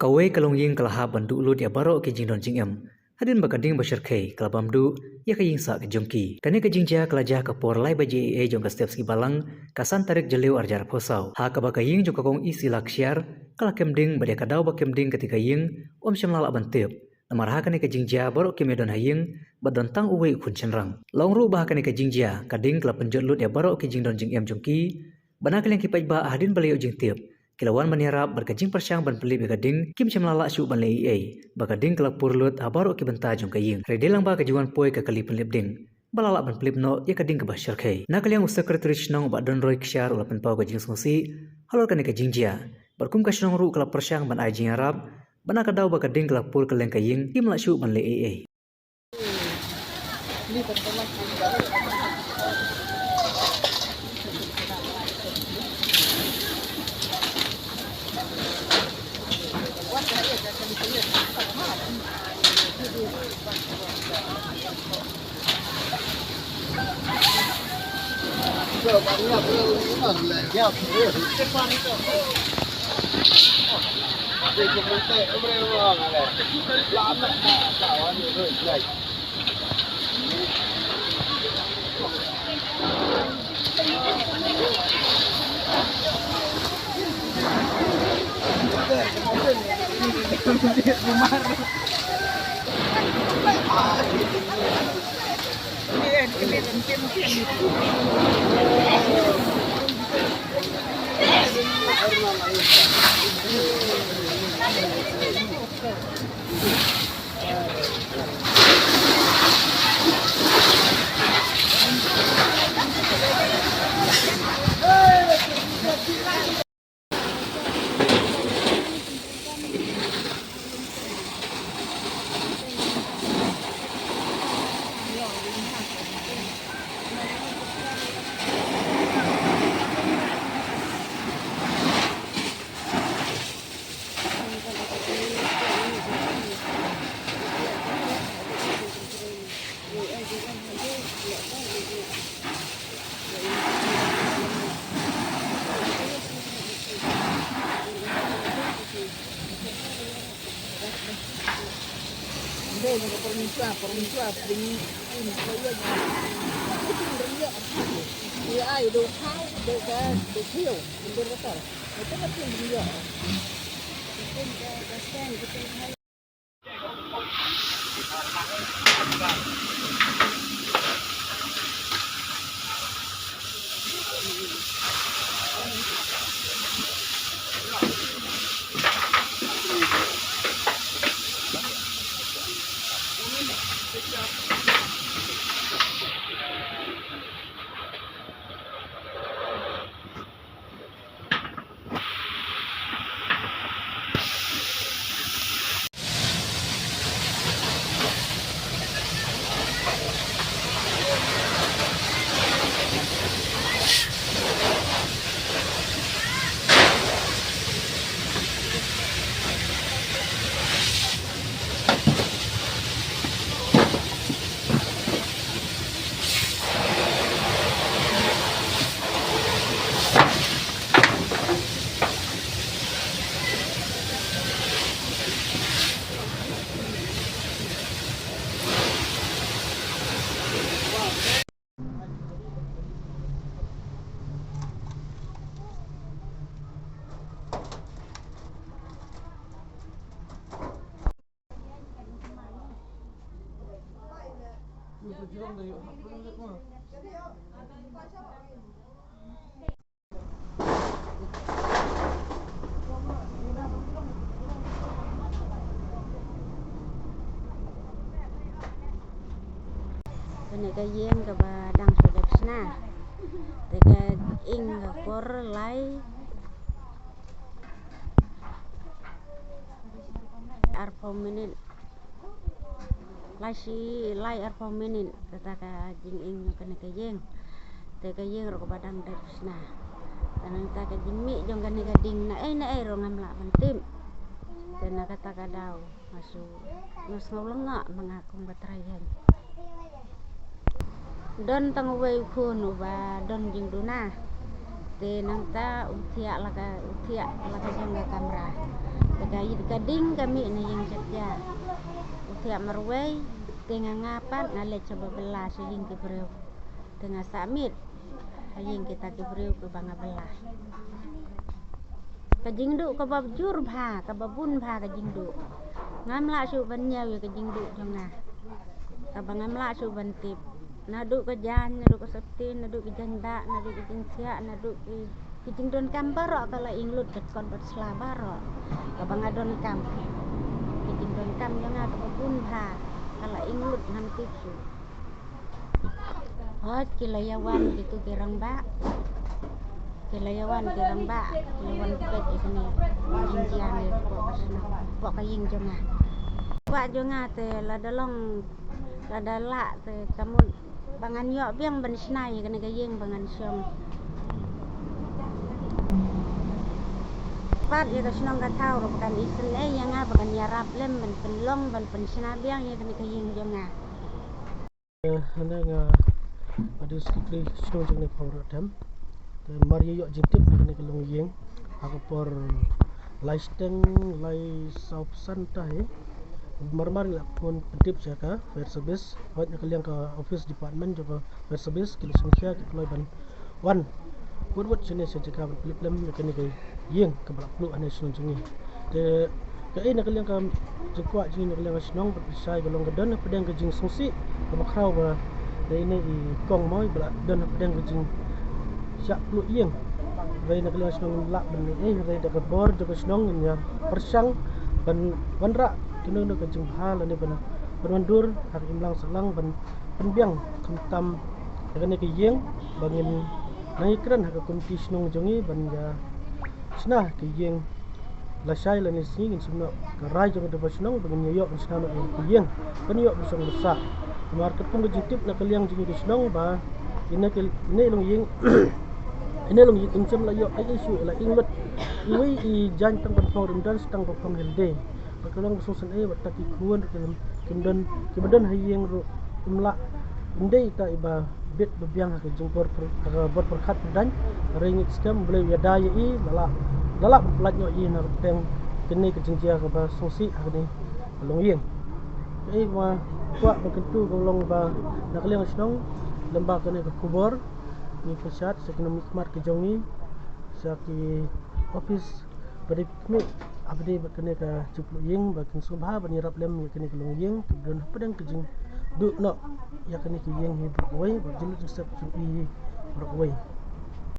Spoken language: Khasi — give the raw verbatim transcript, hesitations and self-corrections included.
Kawei ka longïing ka la hap ban duh lut ïa baroh ki jingdon jingem hadien ba ka ding ba shyrkhei ka la bam duh ïa ka ïing sah ka jong ki. Kane ka jingjia ka la jia ha ka por lai baje eiei jong ka step sngi balang, ka san tarik Jylliew arhajar arphew saw, ha kaba ka ïing jong ka Kong Isila Kshiar ka la kem ding, bad ïa ka daw ba kem ding katei ka ïing ym shym la lah ban tip. Namar ha kane ka jingjia baroh kim ïadon ha ïing bad don tang uwei u khun shynrang. La ong ruh ba ha kane ka jingjia ka ding ka la pynjot lut ïa baroh ki jingdon jingem jong ki, bad na ka liang ki paidbah hadien ba la ïoh jingtip ki la wan ban ïarap, bad ka jingpyrshang ban pynlip ïa ka ding kim shym la lah shuh ban leh eiei, ba ka ding ka la pur lut ha baroh ki bynta jong ka ïing. Hynrei dei lang ba ka jingwan poi ka kali pynlip ding ba la lah ban pynlip noh ïa ka ding kaba shyrkhei. Na ka liang u Secretary Shnong u Bah Donroy Kshiar u la pynpaw ka jingsngewsih halor kane ka jingjia, bad kum ka shnong ruh ka la pyrshang ban ai jingïarap, bad na ka daw ba ka ding ka la pur kylleng ka ïing kim lah shuh ban leh eiei. Kane ka ïing kaba dang shu dep shna. Te ka ing ka por lai arphew minit. Lai shi lai arphew minit kata ka jinging jong kane ka ïing. Te ka ïing ruh kaba dang dep shna. Te nangta ka jingmih jong kane ka ding na ei na ei ruh ngam lah ban tip. Te na kata ka daw nga shu, nga sngew lyngngoh ma nga kum ka trai ïing. Don tang uwei u khun uba don jingduna. Te nangta u thiah la ka, u thiah la ka jong ka kamra. Ka ïit ka ding ka mih na ïing shatja. U thiah marwei, te nga nga pat nga leit sha ba bylla sha ïing ki briew. Te nga sah miet ha ïing kita ki briew kiba nga bylla. Ka jingduh kaba jur bha, kaba bun bha ka jingduh. Ngam lah shuh ban ñiew ïa ka jingduh jong nga. Kaba ngam lah shuh ban tip. Naduh ka jaiñ, naduh ka sopti, naduh ka jaiñ ba, naduh ka jingthiah, naduh ki, ki jingdonkam baroh ka la ing lut bad kot bad sla baroh. Kaba nga donkam. Ki jingdonkam jong nga kaba bun bha ka la ing lut ngam tip shuh. Hooid ki la ïa wan kitu ki rangbah. Ki la ïa wan ki rangbah, ki la wan peit ïa kane ka jingjia ne hapoh ka shnong, hapoh ka ïing jong nga. Kwah jong nga te lada long, lada lah te ka mut ba ngan ïoh biang ban shna ïa kane ka ïing ba ngan shong. Pat ïa ka shnong ka thaw ruh ba kan isynei ïa nga ba kan ïarap lem ban pynlong ban pynshna biang ïa kane ka ïing jong nga. Eh, hynda nga, nga dei secretary shnong jong kane ka Phang Rah Them. Te mar ïa ïoh jingtip na kane ka longïing ha ka por lai shiteng lai saw phew san ta hi. Mar mar ngi la phone pyntip sha ka fire service. Hooid na ka liang ka office department jong ka fire service ki la sngewsih ki kloi ban wan wut wut shane sha jaka ban pynlip lem ïa kane ka ïing kaba la pluh hane shnong jong ngi. Te kaei na ka liang ka jingkwah jong ngi na ka liang ka shnong bad lashai ka long ka don hapdeng ka jingsngewsih kaba khraw ba dei ne i kong mo ba la don hapdeng ka jingshah pluh ïing. Hynrei na ka liang ka shnong ngim lah ban leh ei hynrei da ka bor jong ka shnong ngin ïa pyrshang ban wanrah kano kano ka jingbha lane ban ban wandur ha ka imlang sahlang ban pynbiang khamtam ïa kane ka ïing ba ngin nang ïakren ha ka komiti shnong jong ngi ban ïa shna ka ïing. Lashai lane sngi ngin sngewnoh ka rai jong ka dei ba shnong ba ngin ïa ïoh ban shna noh ïa ka ïing ban ïoh ban shong ban sah. Namar katkum ka jingtip na ka liang jong ngi ka shnong ba ine ka, ine i longïing, ine i longïing im shym la ïoh ei ei shuh, la ing lut. Iwei i jaiñ tang ban phong rim don, tang ban phong hynde. Bad ka long ka sngewsynei bad ta ki khun ruh kim, kim don, kim don ha ïing ruh im lah, im dei ta iba bit ba biang ha ka jingbor pyrkhat, ha ka bor pyrkhat pyndaiñ. Hynrei ngi skhem Blei u ïada ïa i, la lah, la lah ban pyllait noh ïa i na ka bteng kane ka jingjia kaba sngewsih ha kane ka longïing. Kaei ba kwah ban kyntu ka long ba na ka liang ka shnong lem bad kane ka khubor ngi pyrshah sha ki nongmihkhmat ka jong ngi, sha ki office ba dei khmih, ha ba dei bad kane ka jingpluh ïing ba kin sngewbha ban ïarap lem ïa kane ka longïing kaba don hapdeng ka jingduh noh ïa kane ka ïing hi baroh kawei bad jinglut jingsep jong i baroh kawei.